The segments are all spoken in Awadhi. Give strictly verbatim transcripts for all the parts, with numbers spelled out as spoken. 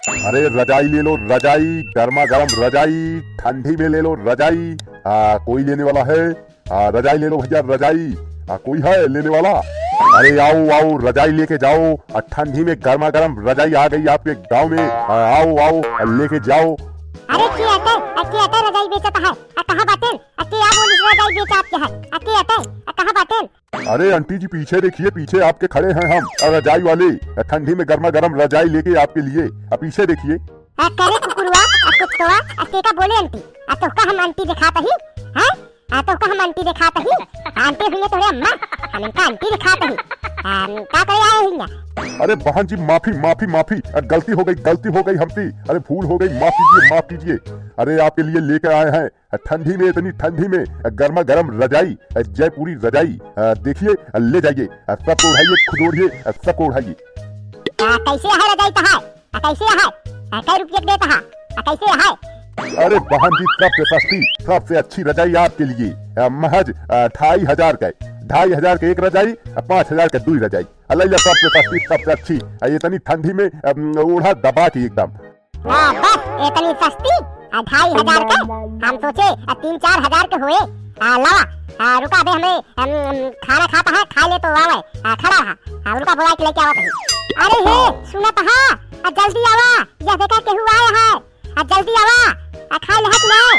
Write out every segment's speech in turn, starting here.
अरे रजाई ले लो, रजाई, गर्मा गर्म रजाई, ठंडी में ले लो रजाई। आ, कोई लेने वाला है? आ, रजाई ले लो भैया, रजाई। आ, कोई है लेने वाला? अरे आओ, आओ, रजाई लेके जाओ। आ, ठंडी में गर्मा गर्म रजाई आ गई आपके गांव में। आ, आओ, आओ, आ, लेके जाओ। अरे के हटे, आ, के हटे रजाई बेचत है? आ, कहाँ बाटेन? आ, के आ बोलिस रजाई बेच आपके है? आ, के हटे? आ, कहाँ बाटेन? अरे आंटी जी, पीछे देखिए, पीछे आपके खड़े हैं हम, आ, रजाई वाले। आ, ठंडी में गर्मा गर्म रजाई लेके आपके लिए। आ, पीछे देखिए। आ, करे कुकुरवा, आ, कुत्तवा, आ, के का बोले आंटी? आ, तोहका हम आंटी देखात ही? हैं? आ, तोहका हम आंटी देखात ही? आंटी हुई है तोहरे अम्मा, हम इनका आंटी देखात ही। आ, का करे आए हुई हैं? अरे बहन जी, माफी, माफी, माफी। आ, गलती हो गई, गलती हो गई हमसे। अरे भूल हो गई, माफ कीजिए, माफ कीजिए। अरे आपके लिए लेके आए हैं। ठंडी में, इतनी ठंडी में गर्मा गर्म रजाई, जयपुरी रजाई, आ, देखिए, ले जाइए, सबको ओढ़ाइए, खुद ओढ़िए, सबको ओढ़ाइए। आ, कैसे है रजाई तहार? आ, कैसे है? आ, कै रुपये के देत हा? आ, कैसे है? अरे बहन जी, सबसे सस्ती, सबसे अच्छी रजाई आपके लिए, आ, महज, आ, ढाई हजार के, ढाई हजार के एक रजाई, आ, पाँच हजार के दुई रजाई। आ, ले ला, सबसे सस्ती, सबसे अच्छी। आ, इतनी ठंडी में, अम, ओढ़ा दबा के एकदम। हाँ, बस इतनी सस्ती, आ, ढाई हजार के। हम सोचे, आ, तीन चार हजार के होए। आ, लावा, आ, रुका, अबे हमें, अम, अम, खाना खात है, खाए ले तो आवे। आ, खड़ा रहा, आ, उनका बुला के लेके आवत है। अरे हे, सुनत हा, आ, जल्दी आवा, यह देखा केहू आए है। आ, जल्दी आवा, आ, खाए ले है कि नहीं?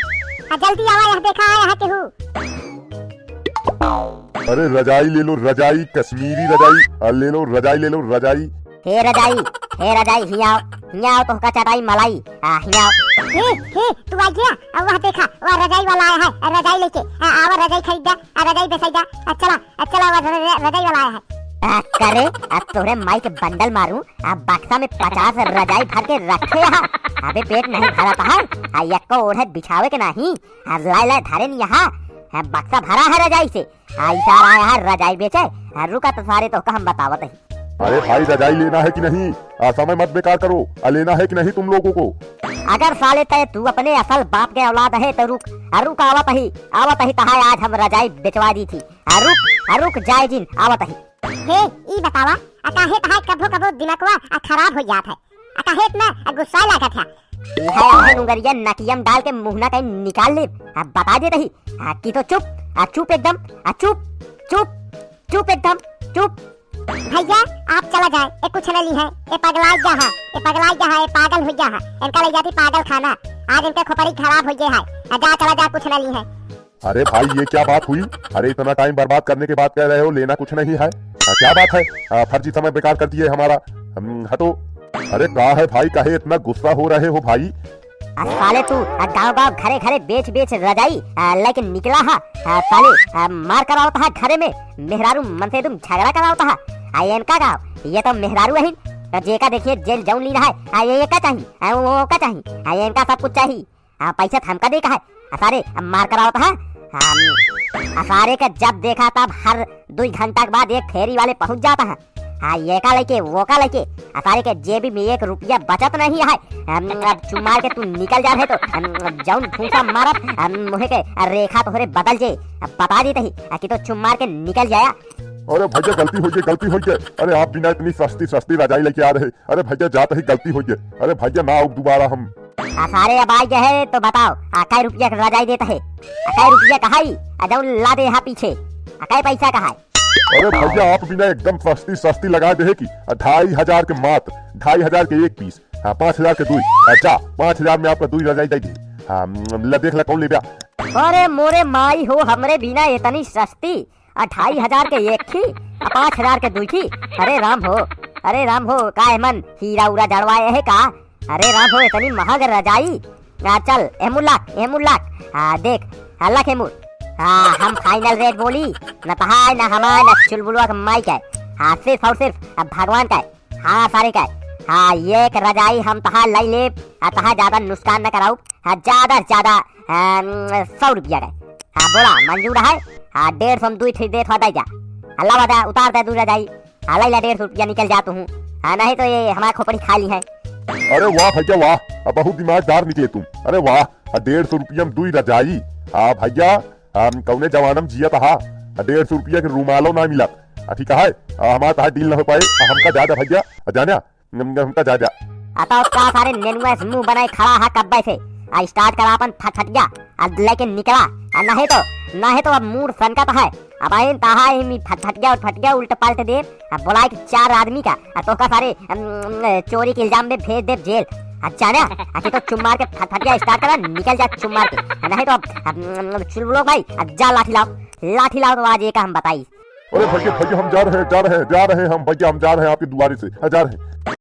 आ, जल्दी आवा, यह देखा आए है केहू। अरे रजाई ले लो, रजाई, कश्मीरी रजाई, आ, ले लो, रजाई ले लो, रजाई। हे रजाई, हे रजाई, हियाँ आओ, हियाँ आओ, तोहका चटाई मलाई, आ, हियाँ आओ। हे, हे, तू आ गया? आ, वह देखा, वह रजाई वाला आया है, आ, रजाई लेके, आ, आवा रजाई खरीद जा, आ, रजाई बेचाई जा, आ, चला, आ, चला, वह र-, र-, रजाई वाला आया है। आ, करे, आ, तोहरे माई के बंडल मारूं, आ, बक्सा में पचास रजाई भर के रखे हा, अबे पेट नहीं भरत है, आ, यक्को ओढ़े बिछावे के नहीं, आ, लाए लाए धरे नहीं हा, आ, बक्सा भरा है रजाई से, आ, ई सारा आया है रजाई बेचे। आ, रुका तो सारे तोहका हम बतावत ही। अरे भाई, रजाई लेना है कि नहीं? आ, समय मत बेकार करो। आ, लेना है कि नहीं तुम लोगों को? अगर साले तय तू अपने असल बाप के औलाद है तो रुक, आ, रुक आवत ही, आवत ही तहाय आज हम रजाई बेचवा दी थी। आ, रुक, आ, रुक जाए जिन, आवत ही। हे, ई बतावा, आ, काहे तहाय कभो कभो दिमागवा, आ, खराब हो जात है? आ काहे इतना गुस्सा लागत है? इहे, इहे नुंगरिया नकिया में डाल के मुहना कहीं निकाल ले। आ बता देत ही, आ कि तो चुप, आ चुप एकदम, आ चुप, चुप, चुप एकदम, चुप। भैया, आप चला जाए, ए कुछ न ली है, ए पगला जा है, ए पगला जा है, ए पागल हो जा है, इनका ले जाती पागल खाना, आज इनके खोपड़ी खराब हो गया है, आ जा चला जा, कुछ न ली है। अरे भाई, ये क्या बात हुई? अरे, इतना टाइम बर्बाद करने के बाद कह रहे हो लेना कुछ नहीं है? आ, क्या बात है? आ, फर्जी समय बेकार कर दिए हमारा। हम्म, हटो। अरे का है भाई, काहे इतना गुस्सा हो रहे हो भाई? आ, साले तू, आ, गाँव गाँव घरे घरे बेच बेच रजाई, आ, लेके निकला हा। आ, साले, आ, मार करावत हा घरे में, मेहरारू मन से तुम झगड़ा करावत हा। आ, इनका गाँव, ये तो मेहरारू अहिन, तो जेका देखिए जेल जौन लीन है, आ, ये का चाही, आ, वो का चाही, आ, इनका सब कुछ चाही। आ, पैसा त हमका दे का है? आ, सारे, अब मार करावत है। हम, आ, सारे के जब देखा तब हर दुई घंटा के बाद एक फेरी वाले पहुंच जाता है। हाँ, ये का लेके, वो का लेके। आ, सारे के जेबी में एक रुपया बचत नहीं है। हम, अब चुमार के तू निकल जा रहे तो, हम, जौन फूंसा मारत, हम, मुहे के रेखा तोहरे बदल जे। अब बता देते ही, आ, कि तो चुमार के निकल जाया। अरे भैया, गलती हो गई, गलती हो गई। अरे आप बिना इतनी सस्ती, सस्ती रजाई लेके आ रहे। अरे भैया, जात ही गलती हो गई। अरे भैया, ना आउब दोबारा हम। आ, सारे अब आ गए है तो बताओ, आ, कै रुपया के रजाई देत है? आ, कै रुपया कहाई? आ, जौन ला दे हा पीछे। आ, कै पैसा कहाई? अरे भैया, आप बिना एकदम सस्ती, सस्ती लगा दे है कि? आ, ढाई हजार के मात्र, ढाई हजार के एक पीस। हाँ, पाँच हजार के दुई। आ, जा, पाँच हजार में आपका दुई रजाई दे दी। हाँ, ल देख ला कौन लेब्या। अरे मोरे माई हो, हमरे बिना इतनी सस्ती। आ, ढाई हजार के एक ही, आ, पाँच हजार के दुई ही। अरे राम हो, अरे राम हो, का एमन हीरा उरा जड़वाए है का? अरे राम हो, इतनी महंग रजाई। आ, चल, ए मुल्ला, ए मुल्ला, आ, देख, हल्ला के मुर। हाँ, हम final rate बोली, न तहाय, न हमार, न चुलबुलवा के माई के। हाँ, सिर्फ और सिर्फ अब भगवान का। हाँ, सारे का। हाँ, ये एक रजाई हम तहार लाई लेब, आ, तहार ज्यादा नुकसान न कराउब। हाँ, ज्यादा से ज्यादा, अम, सौ रुपया का। हाँ, बोला, मंजूर है? हाँ, डेढ़ सौ में दुई ठे देत हो, दे जा। अल्लाह वादा, उतार दे दुई रजाई। हाँ, लाई ला, डेढ़ सौ रुपया, निकल जा तू। हाँ, नहीं तो ये हमार खोपड़ी खा ली है। अरे वाह भैया वाह, अब बहुत दिमागदार निकले तुम। अरे वाह, आ, डेढ़ सौ रुपया में दुई रजाई। हाँ भैया, हम कौने जमाना में जियत हा, आ, डेढ़ सौ रुपया के रुमालो ना मिलत। आ, ठीक है, आ, हमार तहार deal ना हो पाए, आ, हमका जा जा भैया, आ, जाना, हम, हमका जा जा। अतौ का सारे नेनुआ से मुंह बनाए खड़ा है कब्बे से। आ start करा अपन फटफटिया, आ लेके निकला। आ नहीं तो, नहीं तो अब मूड सनकत है। अब आइन तहा ही मी फटफटिया और फटफटिया उल्ट पलट दे। आ बोलाए कि चार आदमी का, आ तोहका सारे, अम, चोरी के इल्जाम में भेज दे जेल। आ जाना, आ कि तो चुप मार के फटफटिया start करा, निकल जा चुप मार के। आ नहीं तो अब, अम, चुलबुलो भाई, आ जा लाठी लाओ, लाठी लाओ तो आज एक हम बताई। अरे भैया, भैया, हम जा रहे हैं, जा रहे हैं, जा रहे हैं हम भैया, हम जा रहे हैं आपके दुआरे से, हाँ, जा रहे हैं।